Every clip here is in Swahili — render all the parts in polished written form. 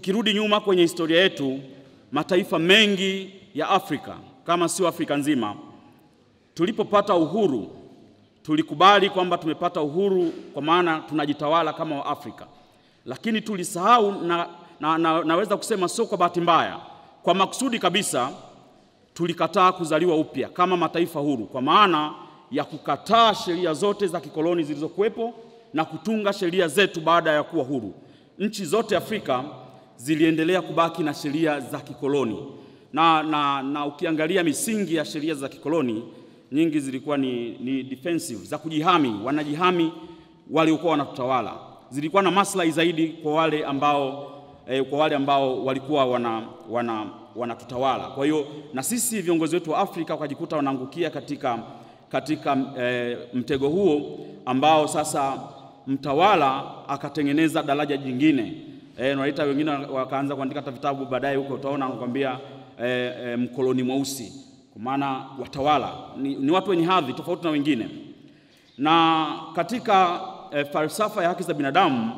Tukirudi nyuma kwenye historia yetu, mataifa mengi ya Afrika, kama sio Afrika nzima, tulipopata uhuru tulikubali kwamba tumepata uhuru kwa maana tunajitawala kama wa Afrika. Lakini tulisahau na naweza kusema sio kwa bahati mbaya, kwa makusudi kabisa tulikataa kuzaliwa upya kama mataifa huru, kwa maana ya kukataa sheria zote za kikoloni zilizokuwepo na kutunga sheria zetu baada ya kuwa huru. Nchi zote Afrika ziliendelea kubaki na sheria za kikoloni na ukiangalia misingi ya sheria za kikoloni nyingi zilikuwa ni defensive, za kujihami, wanajihami waliokuwa wanatutawala. Zilikuwa na maslahi zaidi kwa wale ambao walikuwa wanatutawala. Kwa hiyo na sisi viongozi wetu wa Afrika wakajikuta wanaangukia katika mtego huo ambao sasa mtawala akatengeneza daraja jingine. Wanaita wengine wakaanza kuandika hata vitabu baadaye huko utaona wanakuambia mkoloni mweusi, kwa maana watawala ni watu wenye hadhi tofauti na wengine. Na katika falsafa ya haki za binadamu,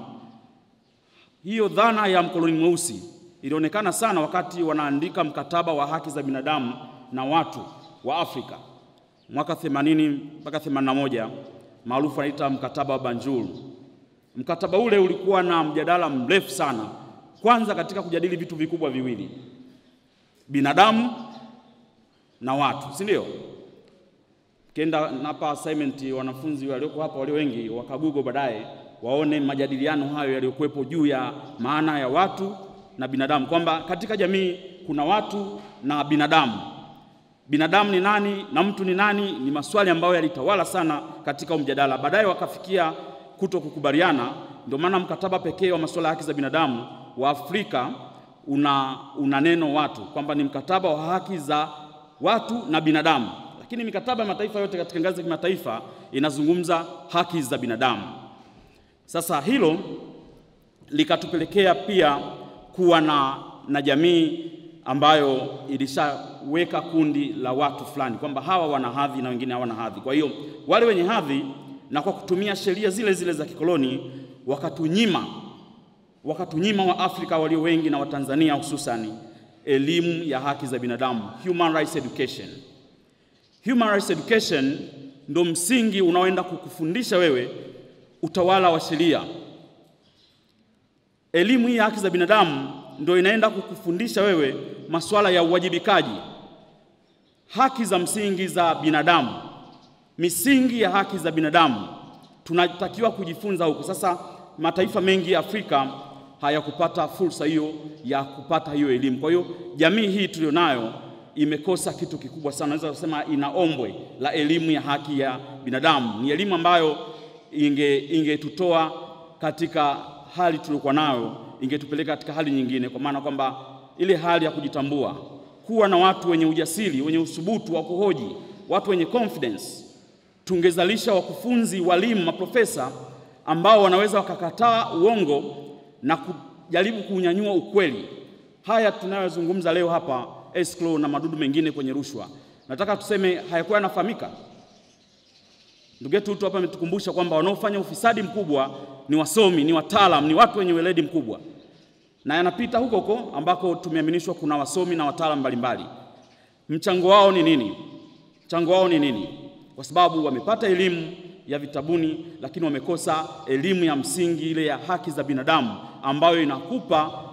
hiyo dhana ya mkoloni mweusi ilionekana sana wakati wanaandika mkataba wa haki za binadamu na watu wa Afrika mwaka 80 mpaka 81, maarufu anaita mkataba wa Banjul. Mkataba ule ulikuwa na mjadala mrefu sana, kwanza katika kujadili vitu vikubwa viwili, binadamu na watu, si ndio? Kenda napa assignment wanafunzi walioko hapa walio wengi wakaGoogle baadaye waone majadiliano hayo yaliyokuwepo juu ya maana ya watu na binadamu, kwamba katika jamii kuna watu na binadamu. Binadamu ni nani na mtu ni nani? Ni maswali ambayo yalitawala sana katika mjadala. Baadaye wakafikia kuto kukubaliana. Ndio maana mkataba pekee wa masuala ya haki za binadamu wa Afrika una neno watu, kwamba ni mkataba wa haki za watu na binadamu, lakini mikataba ya mataifa yote katika ngazi ya kimataifa inazungumza haki za binadamu. Sasa hilo likatupelekea pia kuwa na jamii ambayo ilishaweka kundi la watu fulani kwamba hawa wana hadhi na wengine hawana hadhi. Kwa hiyo wale wenye hadhi, na kwa kutumia sheria zile zile za kikoloni, wakatunyima wa Afrika walio wengi na Watanzania hususani elimu ya haki za binadamu, human rights education. Human rights education ndo msingi unaoenda kukufundisha wewe utawala wa sheria. Elimu hii ya haki za binadamu ndo inaenda kukufundisha wewe masuala ya uwajibikaji, haki za msingi za binadamu, misingi ya haki za binadamu tunatakiwa kujifunza huko. Sasa mataifa mengi ya Afrika hayakupata fursa hiyo ya kupata hiyo elimu. Kwa hiyo jamii hii tulionayo imekosa kitu kikubwa sana, naweza kusema ina ombwe la elimu ya haki ya binadamu. Ni elimu ambayo ingetutoa katika hali tuliokuwa nayo, ingetupeleka katika hali nyingine, kwa maana kwamba ile hali ya kujitambua, kuwa na watu wenye ujasiri, wenye uthubutu wa kuhoji, watu wenye confidence. Tungezalisha wakufunzi, walimu, maprofesa ambao wanaweza wakakataa uongo na kujaribu kuunyanyua ukweli. Haya tunayozungumza leo hapa, escrow na madudu mengine kwenye rushwa, nataka tuseme hayakuwa yanafahamika. Ndugu yetu hapa ametukumbusha kwamba wanaofanya ufisadi mkubwa ni wasomi, ni wataalam, ni watu wenye weledi mkubwa, na yanapita huko huko ambako tumeaminishwa kuna wasomi na wataalam mbalimbali. Mchango wao ni nini? Mchango wao ni nini? Kwa sababu wamepata elimu ya vitabuni, lakini wamekosa elimu ya msingi ile ya haki za binadamu ambayo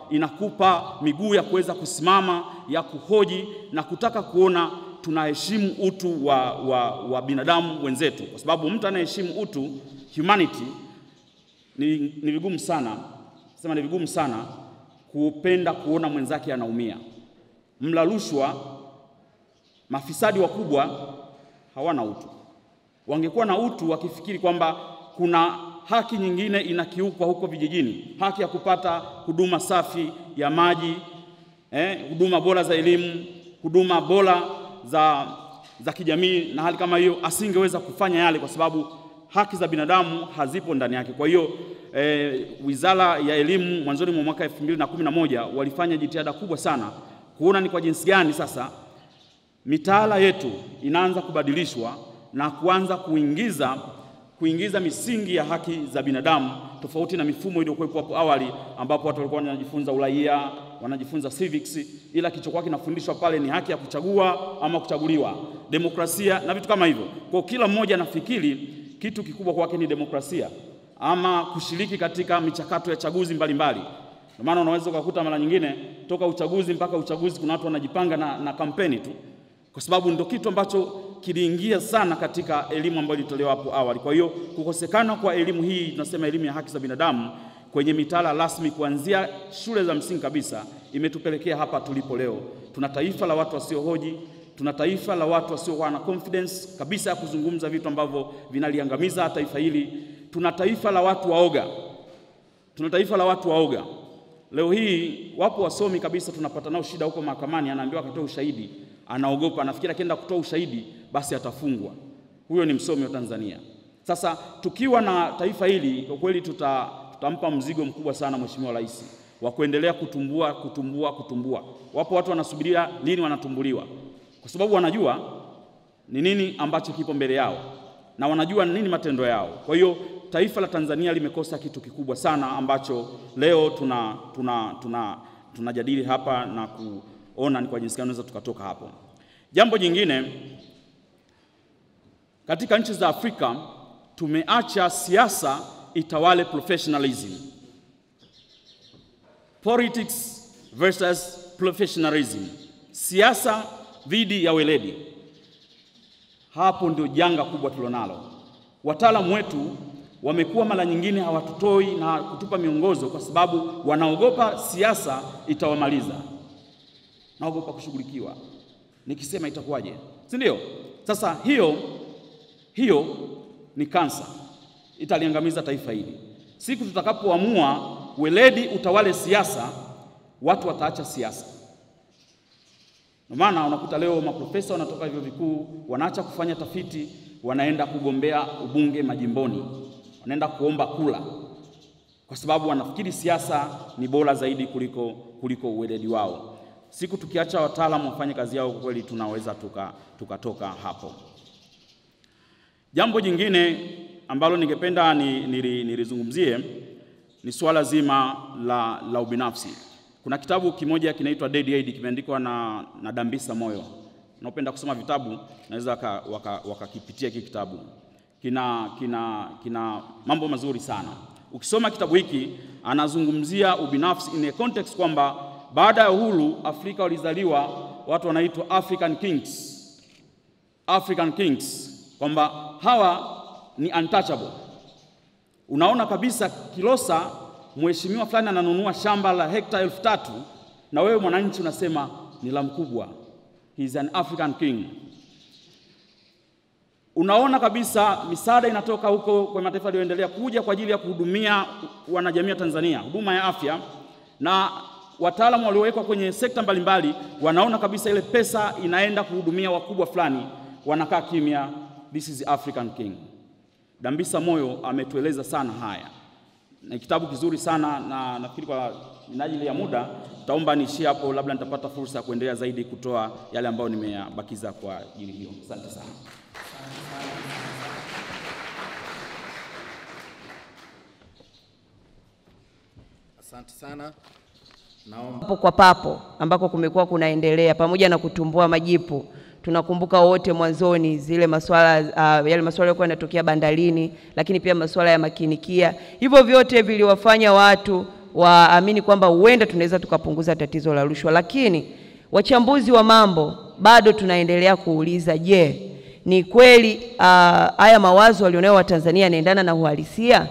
inakupa miguu ya kuweza kusimama, ya kuhoji na kutaka kuona tunaheshimu utu wa binadamu wenzetu, kwa sababu mtu anayeheshimu utu, humanity, ni vigumu sana, sema ni vigumu sana kupenda kuona mwenzake anaumia. Mla rushwa, mafisadi wakubwa hawana utu. Wangekuwa na utu wakifikiri kwamba kuna haki nyingine inakiukwa huko vijijini, haki ya kupata huduma safi ya maji, huduma bora za elimu, huduma bora za kijamii na hali kama hiyo, asingeweza kufanya yale kwa sababu haki za binadamu hazipo ndani yake. Kwa hiyo Wizara ya Elimu mwanzoni mwa mwaka 2011 walifanya jitihada kubwa sana kuona ni kwa jinsi gani sasa mitaala yetu inaanza kubadilishwa na kuanza kuingiza misingi ya haki za binadamu tofauti na mifumo iliyokuwepo hapo awali ambapo watu walikuwa wanajifunza uraia, wanajifunza civics, ila kilichokuwa kinafundishwa pale ni haki ya kuchagua ama kuchaguliwa, demokrasia na vitu kama hivyo. Kwa kila mmoja anafikiri kitu kikubwa kwake ni demokrasia ama kushiriki katika michakato ya chaguzi mbalimbali. Ndio maana unaweza kukuta mara nyingine toka uchaguzi mpaka uchaguzi kuna watu wanajipanga na kampeni tu, kwa sababu ndio kitu ambacho kiliingia sana katika elimu ambayo ilitolewa hapo awali. Kwa hiyo kukosekana kwa elimu hii, tunasema elimu ya haki za binadamu kwenye mitaala rasmi kuanzia shule za msingi kabisa, imetupelekea hapa tulipo leo. Tuna taifa la watu wasiohoji, tuna taifa la watu wasiokuwa na confidence kabisa ya kuzungumza vitu ambavyo vinaliangamiza taifa hili. Tuna taifa la watu waoga. Tuna taifa la watu waoga. Leo hii wapo wasomi kabisa tunapata nao shida huko mahakamani, anaambiwa akatoe ushahidi, anaogopa, anafikiri akienda kutoa ushahidi basi atafungwa. Huyo ni msomi wa Tanzania. Sasa tukiwa na taifa hili, kwa kweli tutampa mzigo mkubwa sana Mheshimiwa Rais wa kuendelea kutumbua, kutumbua, kutumbua. Wapo watu wanasubiria lini wanatumbuliwa, kwa sababu wanajua ni nini ambacho kipo mbele yao na wanajua nini matendo yao. Kwa hiyo taifa la Tanzania limekosa kitu kikubwa sana ambacho leo tunajadili hapa na kuona ni kwa jinsi gani tunaweza tukatoka hapo. Jambo jingine, katika nchi za Afrika tumeacha siasa itawale professionalism. Politics versus professionalism. Siasa dhidi ya weledi. Hapo ndio janga kubwa tulilonalo. Wataalamu wetu wamekuwa mara nyingine hawatutoi na kutupa miongozo kwa sababu wanaogopa siasa itawamaliza. Naogopa kushughulikiwa. Nikisema itakuwaje? Si ndio? Sasa hiyo ni kansa. Italiangamiza taifa hili. Siku tutakapoamua weledi utawale siasa, watu wataacha siasa. Ndio maana unakuta leo maprofesa wanatoka vyuo vikuu, wanaacha kufanya tafiti, wanaenda kugombea ubunge majimboni, wanaenda kuomba kula, kwa sababu wanafikiri siasa ni bora zaidi kuliko uweledi wao. Siku tukiacha wataalamu wafanye kazi yao, kwa kweli tunaweza tukatoka hapo. Jambo jingine ambalo ningependa nilizungumzie ni swala zima la ubinafsi. Kuna kitabu kimoja kinaitwa Dead Aid, kimeandikwa na Dambisa Moyo. Naopenda kusoma vitabu, naweza wakakipitia hiki kitabu. Kina mambo mazuri sana. Ukisoma kitabu hiki, anazungumzia ubinafsi in a context kwamba baada ya uhuru Afrika walizaliwa watu wanaitwa African Kings. African Kings, kwamba hawa ni untouchable. Unaona kabisa Kilosa mheshimiwa fulani ananunua shamba la hekta 3000 na wewe mwananchi unasema ni la mkubwa. He is an African king. Unaona kabisa misaada inatoka huko kwa mataifa yaliyoendelea kuja kwa ajili ya kuhudumia wanajamii wa Tanzania, huduma ya afya, na wataalamu waliowekwa kwenye sekta mbalimbali wanaona kabisa ile pesa inaenda kuhudumia wakubwa fulani, wanakaa kimya. This is African king. Dambisa Moyo ametueleza sana haya. Ni kitabu kizuri sana na nafikiri kwa minajili ya muda taomba niishie hapo, labda nitapata fursa ya kuendelea zaidi kutoa yale ambayo nimeyabakiza kwa ajili hiyo. Asante sana. Asante sana. Naomba papo kwa papo ambako kumekuwa kunaendelea pamoja na kutumbua majipu. Tunakumbuka wote mwanzoni zile masuala yale masuala yalikuwa yanatokea bandarini, lakini pia masuala ya makinikia. Hivyo vyote viliwafanya watu waamini kwamba huenda tunaweza tukapunguza tatizo la rushwa. Lakini wachambuzi wa mambo bado tunaendelea kuuliza, je, ni kweli haya mawazo walionayo wa Tanzania yanaendana na uhalisia?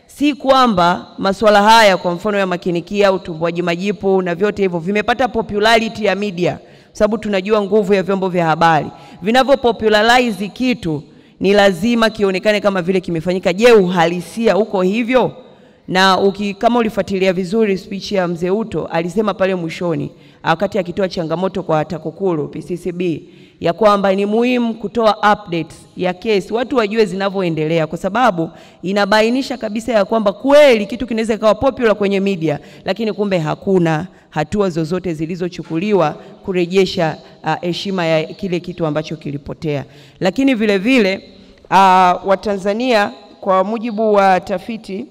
Si kwamba masuala haya kwa mfano ya makinikia, utumbuaji majipu na vyote hivyo vimepata popularity ya media, sababu tunajua nguvu ya vyombo vya habari. Vinavyo popularize kitu ni lazima kionekane kama vile kimefanyika. Je, uhalisia uko hivyo? Na kama ulifuatilia vizuri speech ya Mzee Uto, alisema pale mwishoni wakati akitoa changamoto kwa TAKUKURU PCCB ya kwamba ni muhimu kutoa updates ya kesi, watu wajue zinavyoendelea, kwa sababu inabainisha kabisa ya kwamba kweli kitu kinaweza kikawa popular kwenye media, lakini kumbe hakuna hatua zozote zilizochukuliwa kurejesha heshima ya kile kitu ambacho kilipotea. Lakini vile vile Watanzania kwa mujibu wa tafiti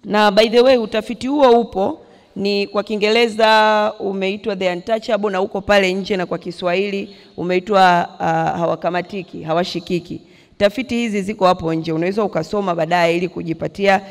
Na by the way, utafiti huo upo, ni kwa Kiingereza umeitwa The Untouchable na uko pale nje, na kwa Kiswahili umeitwa Hawakamatiki, Hawashikiki. Tafiti hizi ziko hapo nje, unaweza ukasoma baadaye ili kujipatia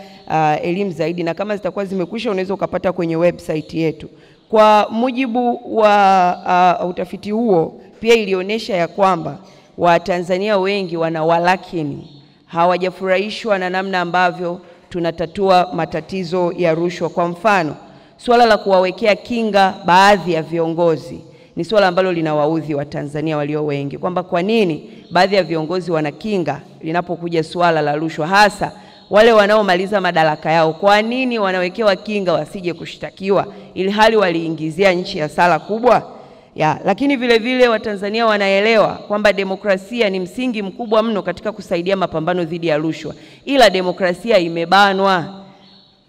elimu zaidi, na kama zitakuwa zimekwisha unaweza ukapata kwenye website yetu. Kwa mujibu wa utafiti huo pia ilionyesha ya kwamba Watanzania wengi wana walakini hawajafurahishwa na namna ambavyo tunatatua matatizo ya rushwa. Kwa mfano, suala la kuwawekea kinga baadhi ya viongozi ni suala ambalo linawaudhi Watanzania walio wengi, kwamba kwa nini baadhi ya viongozi wana kinga linapokuja suala la rushwa, hasa wale wanaomaliza madaraka yao. Kwa nini wanawekewa kinga wasije kushtakiwa ili hali waliingizia nchi hasara kubwa? Ya, lakini vile vile Watanzania wanaelewa kwamba demokrasia ni msingi mkubwa mno katika kusaidia mapambano dhidi ya rushwa, ila demokrasia imebanwa.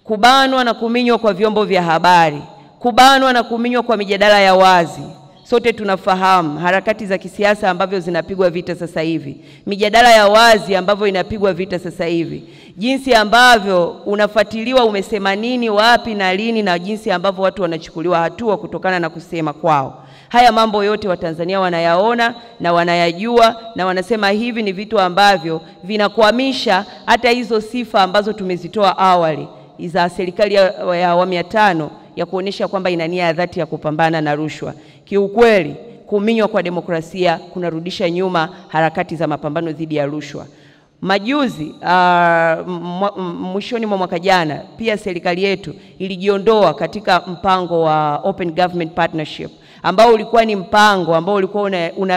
Kubanwa na kuminywa kwa vyombo vya habari, kubanwa na kuminywa kwa mijadala ya wazi. Sote tunafahamu harakati za kisiasa ambavyo zinapigwa vita sasa hivi, mijadala ya wazi ambavyo inapigwa vita sasa hivi, jinsi ambavyo unafuatiliwa umesema nini, wapi na lini, na jinsi ambavyo watu wanachukuliwa hatua kutokana na kusema kwao. Haya mambo yote Watanzania wanayaona na wanayajua, na wanasema hivi ni vitu ambavyo vinakwamisha hata hizo sifa ambazo tumezitoa awali za serikali ya awamu ya 5 ya kuonesha kwamba ina nia ya dhati ya kupambana na rushwa. Kiukweli, kuminywa kwa demokrasia kunarudisha nyuma harakati za mapambano dhidi ya rushwa. Majuzi mwishoni mwa mwaka jana pia serikali yetu ilijiondoa katika mpango wa Open Government Partnership, ambao ulikuwa ni mpango ambao ulikuwa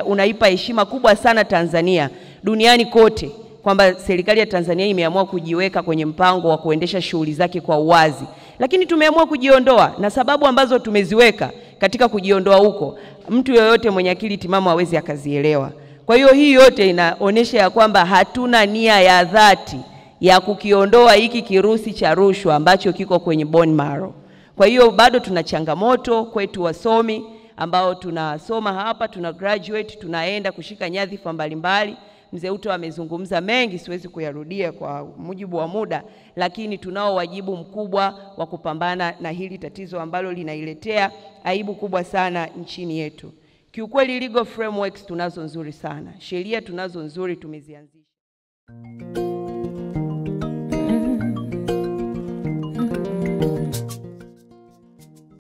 unaipa heshima kubwa sana Tanzania duniani kote, kwamba serikali ya Tanzania imeamua kujiweka kwenye mpango wa kuendesha shughuli zake kwa uwazi. Lakini tumeamua kujiondoa, na sababu ambazo tumeziweka katika kujiondoa huko mtu yoyote mwenye akili timamu hawezi akazielewa. Kwa hiyo hii yote inaonesha ya kwamba hatuna nia ya dhati ya kukiondoa hiki kirusi cha rushwa ambacho kiko kwenye bone marrow. Kwa hiyo bado tuna changamoto kwetu wasomi ambao tunasoma hapa, tuna graduate, tunaenda kushika nyadhifa mbalimbali. Mzee Uto amezungumza mengi, siwezi kuyarudia kwa mujibu wa muda, lakini tunao wajibu mkubwa wa kupambana na hili tatizo ambalo linailetea aibu kubwa sana nchini yetu. Kiukweli legal frameworks tunazo nzuri sana, sheria tunazo nzuri, tumezianzisha.